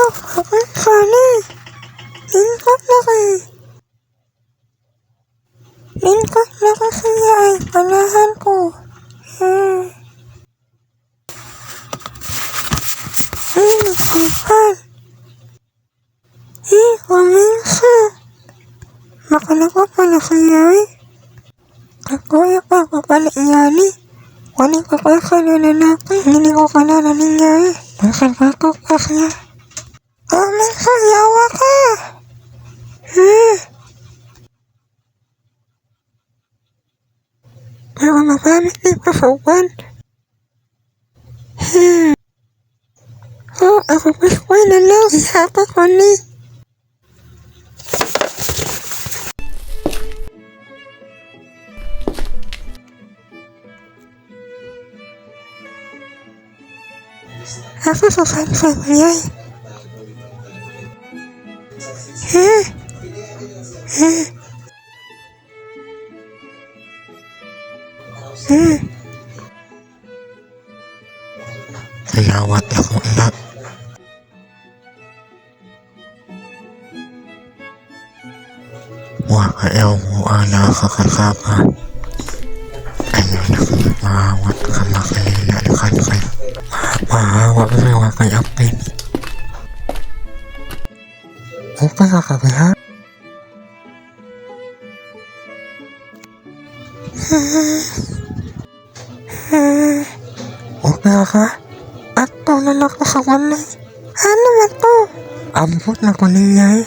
Oh, okay, sali. Lingkod laki. Lingkod laki siya ay palahan ko. Sipal. Eh, kuminsa. Makalako pala siya eh. Kakuya pa ako pala iyali. Wala ko pa sa lalaki. Hindi ko kalala niya eh. Nasaan ka ko pa siya? Kuminsa, yawa ka! Eh. Pero magamit din pa sa uwan. Oh, ako pa na lang. Isa pa ko ni. Ako sa salsa yay. Eh. Eh. Eh. Kayawat ako ina. Wa kayaw mo ana ka kasama. Ayaw na ka maawat ka makalila kan kay. Maawa ka wa kay apin. Okay ka kabi ha? Okay ka? Ato na lang ko sa walay. Ano man to? Ambot na ko niya eh.